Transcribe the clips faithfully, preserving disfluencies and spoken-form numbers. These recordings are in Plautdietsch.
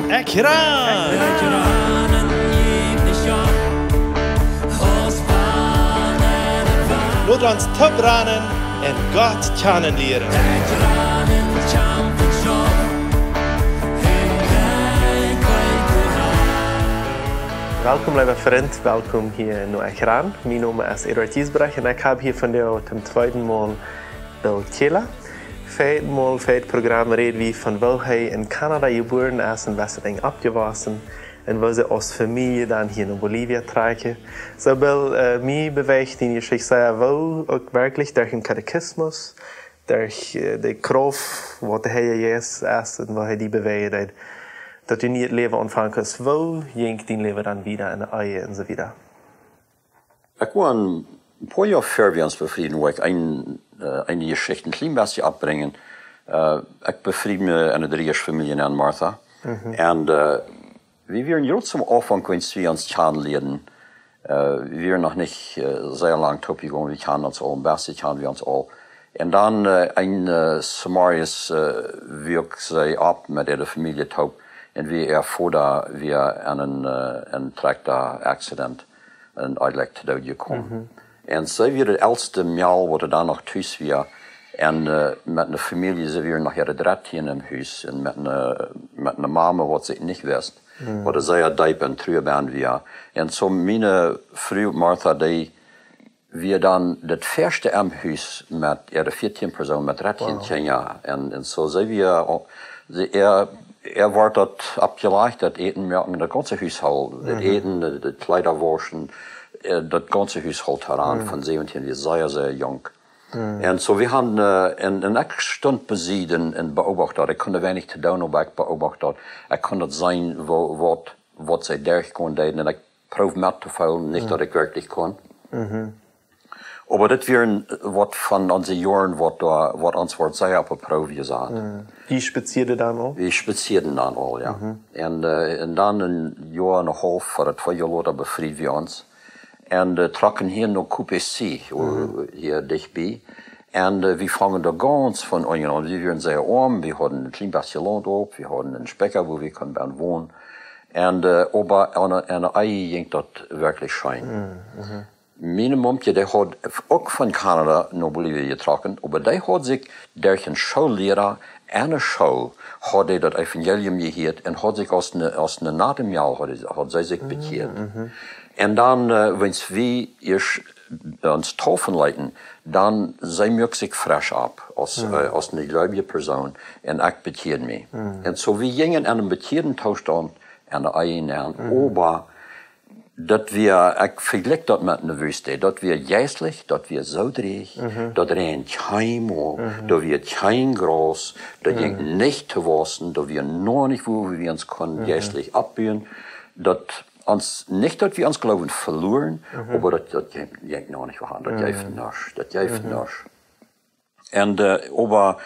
Ekj ran! Lot ons toop ranen un Gott kjanen lieren. Welkom, leewa Frint, welkom hia no Ekj ran. Mien Nomen es Eduard Giesbrecht un ekj hab hia vondoag toom tweeden Mol Bill Kjela. Väajet Mol, väajet Programm räd wie von woo hee en Kanada jebuaren es un woo see dan oppjewossen un woo see aus Famielje dan hia no Bolivia trakjen. Soo, Bill, äh, mie bewäacht diene Jeschicht sea, woo uk werkjlich derch dän Katechismus, derch, äh, de Krauft, waut de Heilje Jeist es un woo hee die bewäajen deed, daut du een nieet Läwen aunfangen kunst. Woo jinkj dien Läwen dan wieda en de Ehe un soo wieda? Ekj wull een poa Joa ver wie ons befrieden, wull ekj een, äh, eene Jeschicht een kjlien bät oppbrinjen. Äh, ekj befried mie en de Driejasch Famielje en Martha. Mhm. Un, äh, wie wieren jrod aum Aunfank, aus wie ons kjanen lieeden. Äh, wie wieren noch nich, äh, sea lang toop jegonen, wie kjanden ons aul, een bät kjanden wie ons aul. Un dan, äh, een, äh, Zemorjes, äh, wuak see opp met äare Famielje toop. Un wie äa Voda wia en een, äh, een Trakjta-Accident un eejentlich to Doot jekomen. Mhm. Un see wia daut elste Mejal, waut doa dan noch tus wia. Un, äh, met eene Famielje, see wieren noch äare dartieen em Hus. Un met eene, met eene Mame, waut see nich wist. Mhm. Waut sea deep en Trua benn wia. Un soo miene Fru Martha, dee wia dan daut ieeschte em Hus met äare vieetieen Persoonen, met dartieen Kjinja. Wow. Un, un soo see wia, see, äa, äa wort daut oppjelajcht, daut Äten moaken, daut gaunze Hushault, daut Äten, de, de Kjleeda wauschen, äh, daut gaunze Hushault doaraun von säwentieen, wia sea, sea junk. Un soo, wie hauden, äh, un, un ekj stunt bie see un, un beobacht daut. Ekj kunn weinich doonen, oba ekj beobacht daut. Ekj kunn daut seenen, woo, waut, waut see derchgonen deeden. Un ekj proowd mettotoofeelen, nich daut ekj werkjlich kunn. Mhm. Oba dit wia een, waut von onse Joaren, waut doa, waut ons wort sea opp de Proow jesat. Mhm. Jie spazieeden dan aul? Wie spazieeden dan aul, jo. Mhm. Un, äh, un dan een Joa un een haulf, ver daut twee Joa lota befried wie ons. Un, äh, trocken hia no Q P C, hia dicht bie. Un, äh, wie fungen doa gaunz von unjen aun. Wie wieren sea oam, wie hauden een kjlien bät Launt opp, wie hauden een Spikja, wua wie kunnen benn wonen. Un, äh, oba aun, aun de Ehe jinkj daut werkjlich scheen. Mhm. Miene Momkje, dee haud uk von Kanada no Bolivia jetrocken, oba dee haud sikj derch een Schoolliera enne School haud dee daut Evangelium jehieet un haud sikj aus eene, aus eene nate Mejal haud, haud see sikj bekjieet. Mhm. Un dan, äh, wan wie ieescht ons deepen leeten, dan see muak sikj fresch opp aus, äh, aus eene gleubje Persoon un ekj bekjieed mie. Mhm. Un soo, wie jinjen en eenen bekjieeden Toostaunt en de Ehe nenn, oba daut wia, ekj vejlikj daut met eene Wüste, daut wia jeistlich, daut wia soo dreech, daut räajent kjeenmol, doa wia kjeen Graus, doa jinkj nich to wausen, doa wia noch nich, wua wie ons kunnen jeistlich oppbuen. Daut ons, nich daut wie ons Gloowen veluaren, oba daut, daut jinkj, jinkj noch nich, wie hauden, daut jeef nuscht, daut jeef nuscht. Un, äh, oba,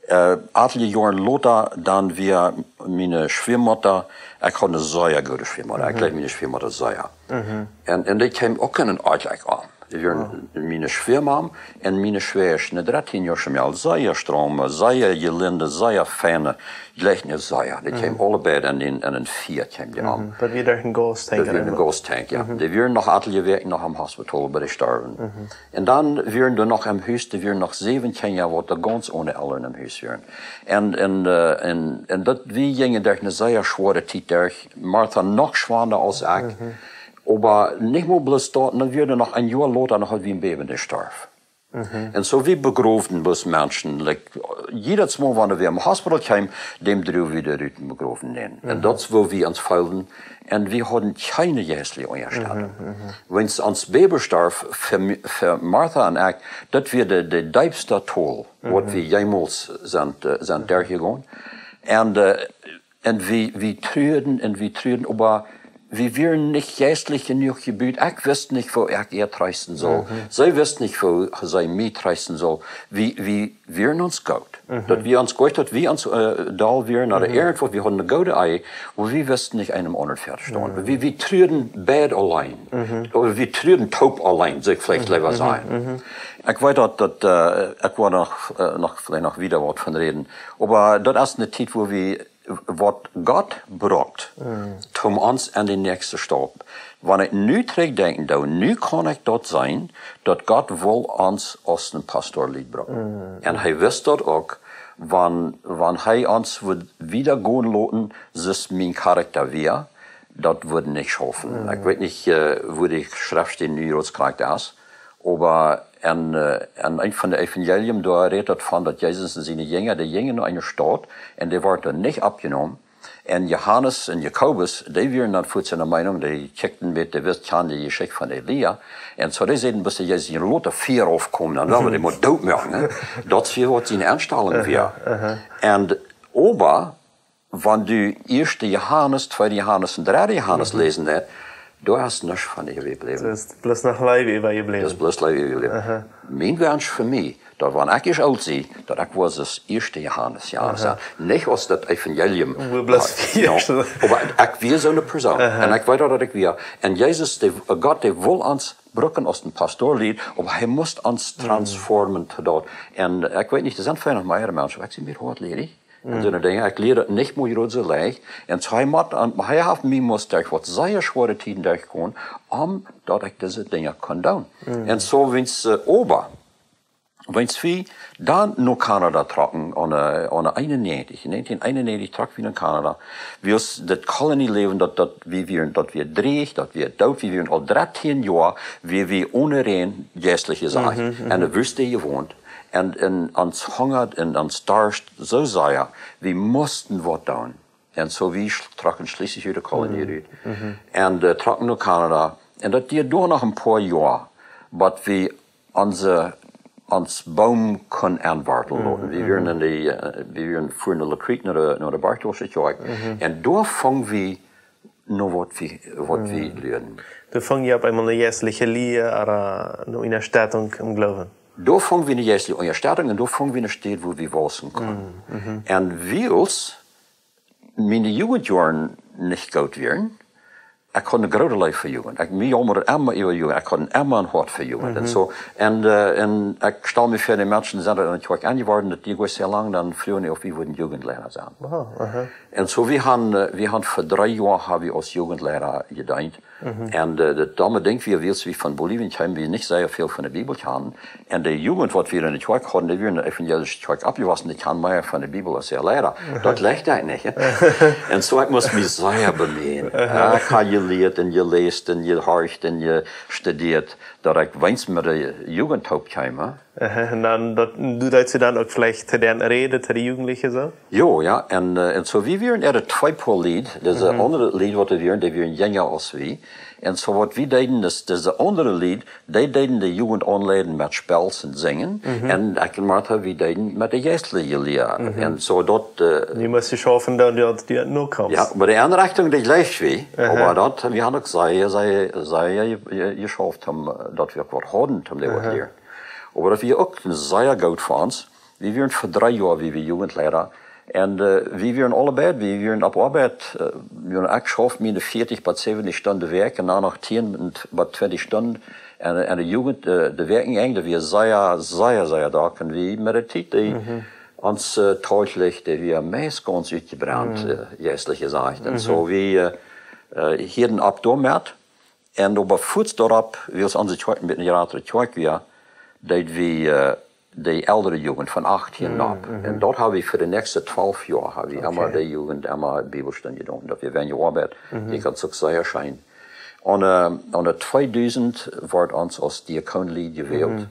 äh, atelje Joaren lota, dan wia miene Schwiamutta, ekj haud eene sea goode Schwiamutta, ekj leewd miene Schwiamutta sea. Mhm. Un, un dee kjeem uk en een Oajch aun. Dee wia miene Schwiamam un miene Schwäaja, eene dartieen Joa Mejal, sea straum, sea jelinde, sea feine, jlikj nich sea. Dee kjeem aule beid en een, en een Fiat kjeem dee aun. Mhm. Daut wia doa een Gastank. Daut wia een Gastank, jo. Mhm. Dee wieren noch atelje Wäakj noch aum Hospital, oba dee storwen. Mhm. Un dan wieren doa noch em Hus, doa wieren noch säwen Kjinja, waut doa gaunz one Elren em Hus wieren. Un, un, äh, un, un daut, wie jinjen derch eene sea schwoare Tiet derch. Martha noch schwanda aus ekj. Mhm. Oba nich mau bloos daut, dan wia doa noch een Joa lota, dan haud wie een Bäbe, dee storf. Mhm. Un soo, wie begroowden bloos Menschen, like, jiedet Mol, wan wie em Hospital kjeemen, däm druagen wie de Ruten begrowen nenn. Un daut es, woo wie ons feelden. Un wie hauden kjeene jeistelje Unjastettunk. Mhm, mhm. Wan ons Bäbe storf, fa, fa Martha un ekj, daut wia de, de deepste Tol, waut wie jemols sent, äh, sent derchjegonen. Un, äh, un wie, wie truaden un wie truaden, oba wie wieren nich jeistlich jenuach jebut. Ekj wist nich, woo ekj äa treesten sull. Mhm. See wist nich, woo see mie treesten sull. Wie, wie wieren ons goot. Mhm. Daut wie ons goot, daut wie ons, äh, doll wieren, ooda irjentwaut, wie hauden eene goode Ehe, oba wie wisten nich eent dän aundren väa to stonen. Mhm. Wie, wie truaden beid auleen. Mhm. Ooda wie truaden toop auleen, sull ekj veleicht leewa sajen. Mhm. Ekj weet daut, daut, äh, ekj wull noch, äh, noch, veleicht noch wieda waut von räden. Oba daut es eene Tiet, wua wie waut Gott brukt, om ons aun de näakjste Staup. Wan ekj nu trigjdenkjen doo, nu kaun ekj daut seenen, daut Gott wull ons aus een Pastor lied brucken. Un hee wist daut uk, wan, wan hee ons wudd wieda gonen loten, soo aus mien Karakta wia, daut wudd nich schaufen. Ekj weet nich, äh, woo de Schreftstäd nu jrods krakjt es, oba en, äh, en eent von de Evangelium, doa rät daut von, daut Jesus un siene Jinja, dee jinjen no eene Staut, un dee worden doa nich oppjenomen. Un Johanes un Jakobus, dee wieren dan fuaz enne Meenunk, dee kjikjten met de wist kjande Jeschicht von Elia. Un soo, dee säden, bat Jesus hia lota Fia aufkomen, dan wellen wie dän mau doot moaken, nä? Daut wia waut siene Enstalunk wia. Un, oba, wan du ieeschte Johanes, tweede Johanes un dredde Johanes läsen deist, doa es nuscht von äwajebläwen. Daut es bloos noch Leew äwajebläwen. Daut es bloos Leew äwajebläwen. Mien Wunsch fa mie, daut wan ekj ieescht oolt sie, daut ekj woa aus ieeschte Johanes, jo, soo, nich aus daut Evangelium. Wua bloos Fia. Oba ekj wia soone Persoon. Un ekj weet daut ekj wia. Un Jesus, dee, Gott, dee wull ons brucken aus een Pastor lied, oba hee must ons transformen to daut. Un, äh, ekj weet nich, doa sent veleicht noch mea Menschen, ekj sie mea hoatledich. Un soone Dinja, ekj lia daut nich mea jrods soo leicht. Un soo hee mott aun, hee haft mie must derch waut sea schwoare Tieden derchgonen, om daut ekj dise Dinja kunn doonen. Un soo, wan, äh, oba, wan wie dan no Kanada trocken, aun, äh, aun eenunnäajentich, näajentieen eenunnäajentich trock wie no Kanada, wiels daut Kolonieläwen, daut, daut, wie wieren, daut wia drieech, daut wia doot, wie wieren aul dartieen Joa, wie, wie onen Rän, jeistlich jesajcht, enne Wüste jewont. Un, un ons hungat un ons darscht soo sea, wie musten waut doonen. Un soo wie schl-, trocken schlieslich ut de Kolonie rut. Un, äh, trocken no Kanada. Un daut dieed doa noch een poa Joa, waut wie onse, ons Boom kunnen aunwartlen loten. Wie wieren en de, äh, wie wieren, fuaren no Ladue Creek, no de, no de Bergdaulsche Kjoakj. Un doa fungen wie no waut wie, waut wie lieeden. Doa fungen jie opp eemol ne jeistliche Lia, ooda ne Unjastettunk em Gloowen? Doa fungen wie ne jeistliche Unjastettunk un doa fungen wie ne Städ, wua wie wausen kunnen. Un wiels miene Jugendjoaren nich goot wieren, ekj haud ne groote Leew fa Jugend. Ekj, mie jaumad emma äwa Jugend. Ekj haud emma een Hoat fa Jugend. Un soo, un, äh, un ekj stal mie väa, de Menschen sent en de Kjoakj aunjeworden, daut dieed nich sea lang, dan fruagen dee, auf wie wudden Jugendleida sennen. Un soo, wie haben, äh, wie haben fa dree Joa haben wie aus Jugendleida jedeent. Un, äh, daut, doamet denkj wie, wiels wie von Bolivien kjeemen, wie nich sea väl von de Bibel kjanen. Un de Jugend, waut wie en de Kjoakj hauden, dee wieren en de evangelische Kjoakj oppjewossen, dee kjanen mea von de Bibel aus äa Leida. Daut leeft eejentlich nich, jo? Un soo, ekj must mie sea bemieejen. Jo, ekj hab jelieet un jeläst un jehorcht un jestudieet, daut ekj weens met de Jugend toop kjeem, jo? Un dan, daut, du deist dan uk veleicht to dän räden, to de Jugendliche soo? Jo, jo, un, äh, un soo, wie wieren ea twee poa Lied, dise aundre Lied, waut wie wieren, dee wieren jinja aus wie. Un soo, waut wie deeden, es, dise aundre Lied, dee deeden de Jugend aunleiden met Spels un Sinjen. Un ekj un Martha, wie deeden met de jeistliche Lia. Un soo daut, äh, wie musten schaufen, daut, daut, daut no kjemt. Jo, oba de Aunrechtunk, dee jleich wie. Oba daut, wie haben uk sea, sea, sea je-, je-, jeschauft, om, äh, daut wie uk waut hauden, om dee waut lieren. Oba daut wia uk sea goot fa ons. Wie wieren fa dree Joa, wie, wie Jugendleida. Un, äh, wie wieren aule beid, wie wieren opp Oabeit, äh, wie wieren, ekj schauft mie ne vieetich bat säwentich Stunden de Wäakj un dan noch tieen bat twintich Stunden. Un, un de Jugend, äh, de Wäakjenenj, daut wia sea, sea, sea drock. Un wie met de Tiet, dee, ons, äh, Tauglichkjeit, dee wia meist gaunz utjebrent, äh, jeistlich jesajcht. Un soo, wie, äh, äh, hielden opp doamet. Un oba fuaz doaropp, wiels onse Kjoakj een bät ne jratre Kjoakj wia, deed wie, äh, de eldre Jugend von achttieen nopp. Un daut haben wie fa de näakjste twalf Joa, haben wie emma de Jugend, emma Bibelstund jedonen. Daut wia wäajen Oabeit, dee kaun uk sea scheen. Un, äh, un en tweedusent wort ons aus Diakonlied jewält.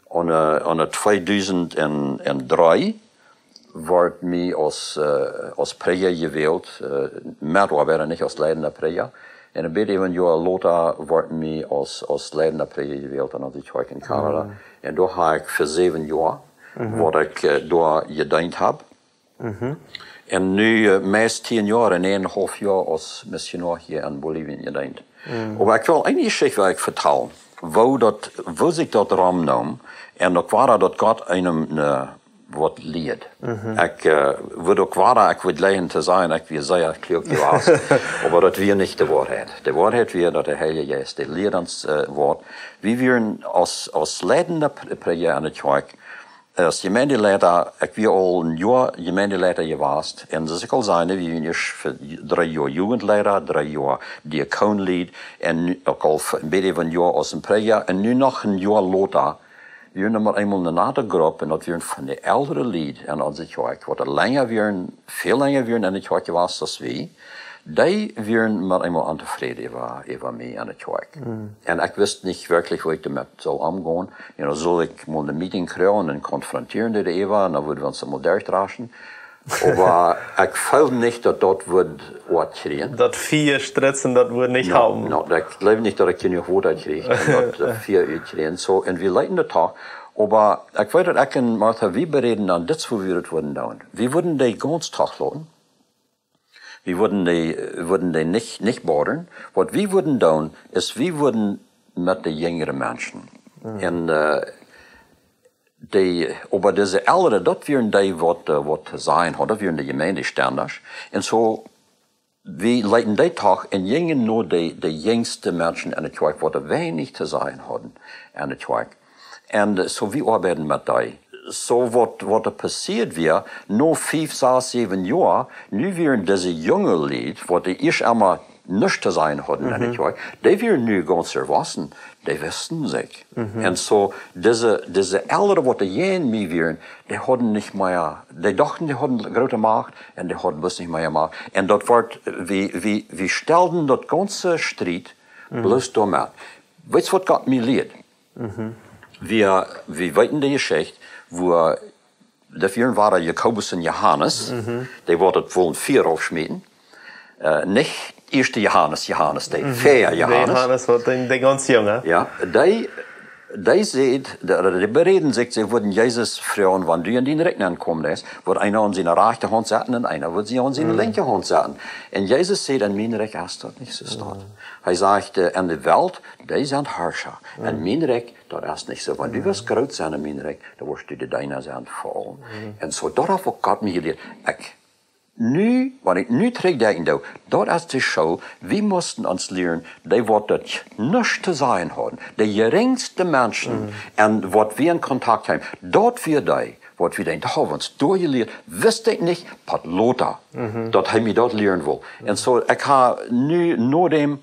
Un, äh, un en tweedusent un dree wort mie aus, äh, aus Prädja jewält, äh, Metoabeida, nich aus leidenda Prädja. Un een bät äwa een Joa lota wort mie aus, aus leidenda Prädja jewält aun de Kjoakj en Kanada. Un doa hab ekj fa säwen Joa, waut ekj, äh, doa jedeent hab. Un nu, äh, meist tieen Joa, näajen un een haulf Joa aus Missionoa hia en Bolivien jedeent. Oba ekj well eene Jeschicht, waut ekj vetalen, woo daut, woo sikj daut romnoom, un uk wada daut Gott eenem, äh, waut lieed. Ekj, äh, wudd uk wada, ekj wudd leajen to sajen, ekj wia sea kluak jewast. Oba daut wia nich de Woarheit. De Woarheit wia, daut de Heilje Jeist, dee lieed ons, äh, waut. Wie wieren aus, aus leidenda Prä-, Prädja en de Kjoakj, Aus Jemeindeleiter, ekj wia aul een Joa Jemeindeleiter jewast. Un soo aus ekj aul säd, wie wieren ieescht fa dree Joa Jugendleiter, dree Joa Diakonlied. Un nu, uk aul fa een bät äwa een Joa aus een Prädja. Un nu noch een Joa lota, wie wieren mau eemol eene nate Grupp. Un daut wieren von de elre Lied en onse Kjoakj. Waut doa lenja wieren, väl lenja wieren en de Kjoakj jewast aus wie. Dee wieren mau eemol ontofräd äwa, äwa mie en de Kjoakj. Un ekj wist nich werkjlich, woo ekj doamet sull omgonen. You know, sull ekj mol een Meeting kjrieen un konfrontieren dee doaräwa, un dan wudden wie ons mol derchdraschen. Oba ekj feeld nich, daut daut wudd waut kjrieen. Daut Fia stritzen, daut wudd nich halpen. No, ekj jleew nich, daut ekj jenuach Wota kjrieech, om daut, äh, Fia uttokjrieen. Soo, un wie leeten daut doch. Oba ekj weet, daut ekj un Martha, wie beräden dan dit, woo wie daut wudden doonen. Wie wudden dee gaunz toch loten. Wie wudden dee, wudden dee nich, nich bothern. Waut wie wudden doonen, es, wie wudden met de jinjre Menschen. Un, äh, dee, oba dise elre, daut wieren dee, waut, äh, waut to sajen hauden, daut wieren de Jemeindestenders. Un soo, wie leeten dee doch un jinjen no de, de jinjste Menschen en de Kjoakj, waut doa weinich to sajen hauden en de Kjoakj. Un, äh, soo, wie oabeiden met dee. Soo, waut, waut doa passieed wia, no fief, sas, säwen Joa, nu wieren dise junge Lied, waut dee ieescht emol nuscht to sajen hauden en de Kjoakj, dee wieren nu gaunz erwossen, dee wisten sikj. Un soo, dise, dise elre, waut doa jäajen mie wieren, dee hauden nich mea, dee dochten, dee hauden groote Macht, un dee hauden bloos nich mea Macht. Un daut wort, wie, wie, wie stelden daut gaunze Striet bloos doamet. Weetst, waut Gott mie lieet? Wie, wie weeten de Jeschicht, woo, daut wieren wada Jakobus un Johanes, dee wort daut wullen Fia raufschmieten. Äh, nich ieeschte Johanes, Johanes, dee Fäa Johanes. Johanes wort de, de gaunz junge. Jo, dee, dee säd, dee, dee beräden sikj, see wudden Jesus froagen: Wan du en dien Rikj nenkomen deist, wudd eena aun siene rajchte Haunt setten un eena wudd see aun siene linkje Haunt setten. Un Jesus säd: En mien Rikj es daut nich soo staut. Hee sajcht, äh, en de Welt, dee sent Harscha. En mien Rikj, daut es nich soo. Wan du west groot sennen en mien Rikj, dan woascht du de Deena sennen fa aule. Un soo, daut haft uk Gott mie jelieet. Ekj, nu, wan ekj nu trigjdenkjen doo, daut es de School, wie musten ons lieren, dee waut daut nuscht to sajen hauden, de jerinjste Menschen, un waut wie en Kontakt hauden, daut wia dee, waut wie denkjen, daut haud ons doa jelieet, wist ekj nich, bat lota, daut hee mie daut lieren wull. Un soo, ekj hab nu no däm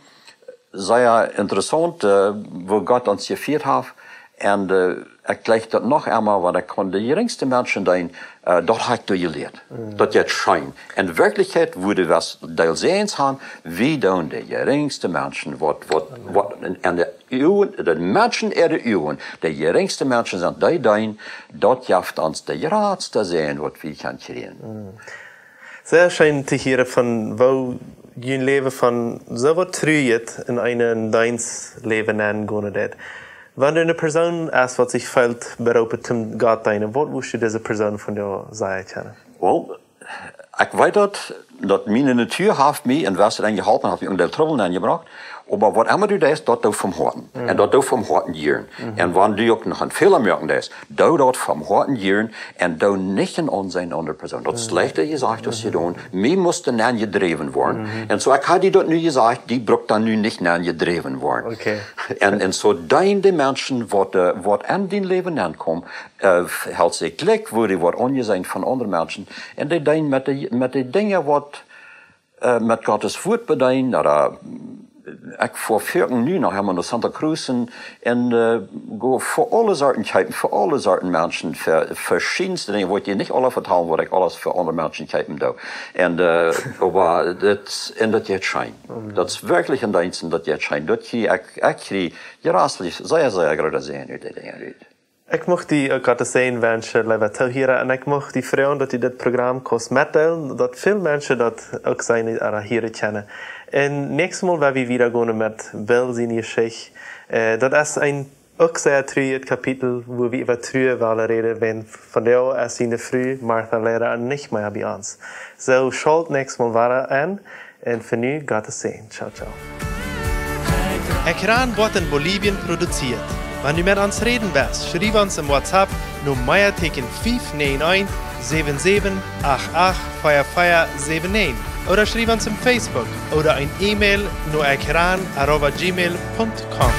sea interessaunt, äh, woo Gott ons jefieet haft. Un, äh, ekj jleich daut noch emol, wan ekj kunn de jerinjste Menschen deenen, äh, daut hab ekj doa jelieet. Daut jeit scheen. En Werkjlichkjeit, woo du west Deel Säajens han, wie doonen de jerinjste Menschen, waut, waut, waut en, en de Uagen, de Menschen äare Uagen, de jerinjste Menschen sent, dee deenen, daut jeft ons de jratste Säajen, waut wie kjennen kjrieen. Sea scheen to hieren von woo jun Läwen von soo waut Trujet en een Deenstläwen nengonen deit. Wan doa eene Persoon es, waut sikj feelt beroopen toom Gott deenen, waut wurscht du dise Persoon vondoag sajen kjennen? Well, ekj weet daut, daut miene Natua haft mie en wesset enjeholpen, haft mie en deel Trubbel nenjebrocht. Oba waut emma du deist, daut doo vom Hoaten. Un daut doo vom Hoaten jieren. Un wan du uk noch een Fäla moaken deist, doo daut vom Hoaten jieren un doo nich en aunseenen aundre Persoon. Daut es leichta jesajcht aus jedonen. Mie must nenjedräwen woaren. Un soo, ekj hab die daut nu jesajcht, die brukt dan nu nich nenjedräwen woaren. Un, un soo deen de Menschen, waut, äh, waut en dien Läwen nenkomen, äh, helt sikj jlikj, woo dee woat aunjeseenen von aundre Menschen. Un dee deenen met de, met de Dinja, waut äh, met Gottes Wuat bedeenen, ooda, äh, ekj foa foaken nu noch emol no Santa Cruz un, äh, go fa aule Sorten kjeepen, fa aule Sorten Menschen, fa veschiedne Dinja, waut ekj nich aula vetalen, waut ekj aules fa aundre Menschen kjeepen doo. Un, äh, oba daut, un daut jeit scheen. Daut es werkjlich een Deenst, un daut jeit scheen. Daut jie, ekj, ekj kjrie jratlich sea, sea groote Säajen ut de Dinja rut. Ekj mucht die uk Gottes Säajen wenschen, leewa Toohiera, un ekj mucht die froagen, daut du dit Program kaust metdeelen, daut väl Menschen daut uk seenen ooda hieren kjennen. Un näakjstet Mol woa wie wieda gonen met Bill siene Jeschicht. Äh, daut es een uk sea trujet Kapitel, wua wie äwa Trua wellen räden, wan vondoag es siene Fru Martha leida nich mea bie ons. Soo, schalt näakjstet Mol wada en. Un fa nu, Gottes Säajen. Ciao, ciao. Ekran woat en Bolivien produzieet. Wan du met ons räden west, schriew ons em WhatsApp no Meatieekjen fief näajen eent, säwen säwen, acht acht, vea vea säwen näajen. Ooda schriew ons em Facebook ooda een E-Mail no ekran arroba gmail punkt com.